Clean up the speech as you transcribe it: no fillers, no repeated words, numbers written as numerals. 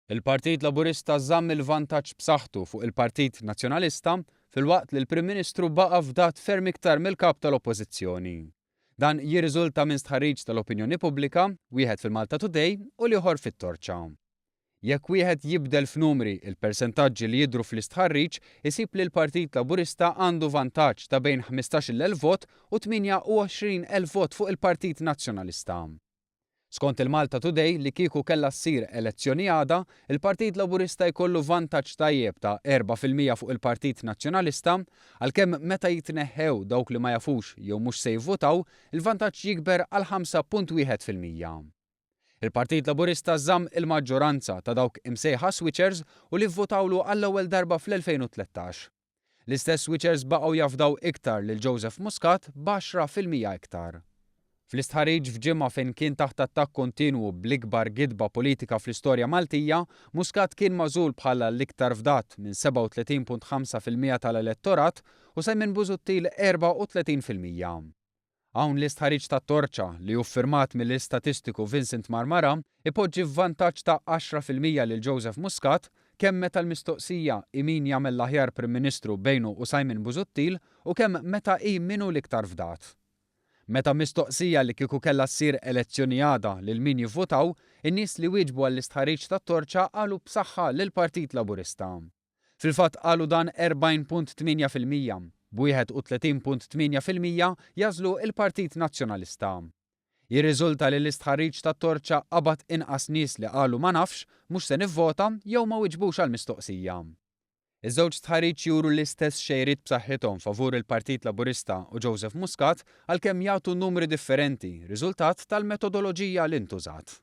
Il-Partit Laburista żamm il-vantaġġ b'saħħtu fuq il-Partit Nazzjonalista filwaqt li l-Prim Ministru baqa' fdat ferm iktar mill-Kap tal-Oppożizzjoni. Dan jirriżulta minn stħarriġ tal-opinjoni pubblika, wieħed fil-Malta Today u l-ieħor fit-Torċa. Jekk wieħed jibdel f'numri il-persentaġġi li jidhru fl-istħarriġ, isib li l-Partit Laburista għandu vantaġġ ta' bejn 15,000 vot u 28,000 vot fuq il-Partit Nazzjonalista. Skont il-Malta Today, li kieku kellha ssir elezzjoni għada, il-Partit Laburista jkollu vantaġġ tajjeb ta' 4% fuq il-Partit Nazzjonalista, għalkemm meta jitneħħew dawk li ma jafux jew mhux se jivvutaw, il-vantaġġ jikber għal 5.1%. Il-Partit Laburista żamm il-maġġoranza ta' dawk imsejħa switchers u li vvotawlu għall-ewwel darba fl-2013. L-istess switchers baqgħu jafdaw iktar lil Joseph Muscat b'10% iktar. Fl-istħarriġ f'ġimgħa fejn kien taħt attakk kontinwu bl-ikbar gidba politika fl-istorja Maltija, Muscat kien magħżul bħala l-iktar fdat minn 37.5% tal-elettorat u Simon Busuttil 34%. Hawn l-istħarriġ tat-Torċa, li hu ffirmat mill-istatistiku Vincent Marmara, ipoġġi f'vantaġġ ta' 10% lil Joseph Muscat, kemm meta l-mistoqsija hi min jagħmel l-aħjar Prim Ministru bejnu u Simon Busuttil u kemm meta hi min hu l-iktar fdat. Meta mistoqsija li kieku kellha ssir elezzjoni għada lil min jivvutaw, in-nies li wieġbu għall-istħarriġ tat-Torċa qalu b'saħħa lill-Partit Laburista. Fil-fatt qalu dan 40.8%, b'31.8% jagħżlu l-Partit Nazzjonalista. Jirriżulta li l-istħarriġ tat-Torċa qabad inqas nies li qalu ma nafx, mhux se nivvota jew ma wiġbux għall-mistoqsija. Iż-żewġ stħarriġ juru l-istess xejriet b'saħħithom favur il-Partit Laburista u Joseph Muscat għalkemm jagħtu numri differenti riżultat tal-metodoloġija li ntużat.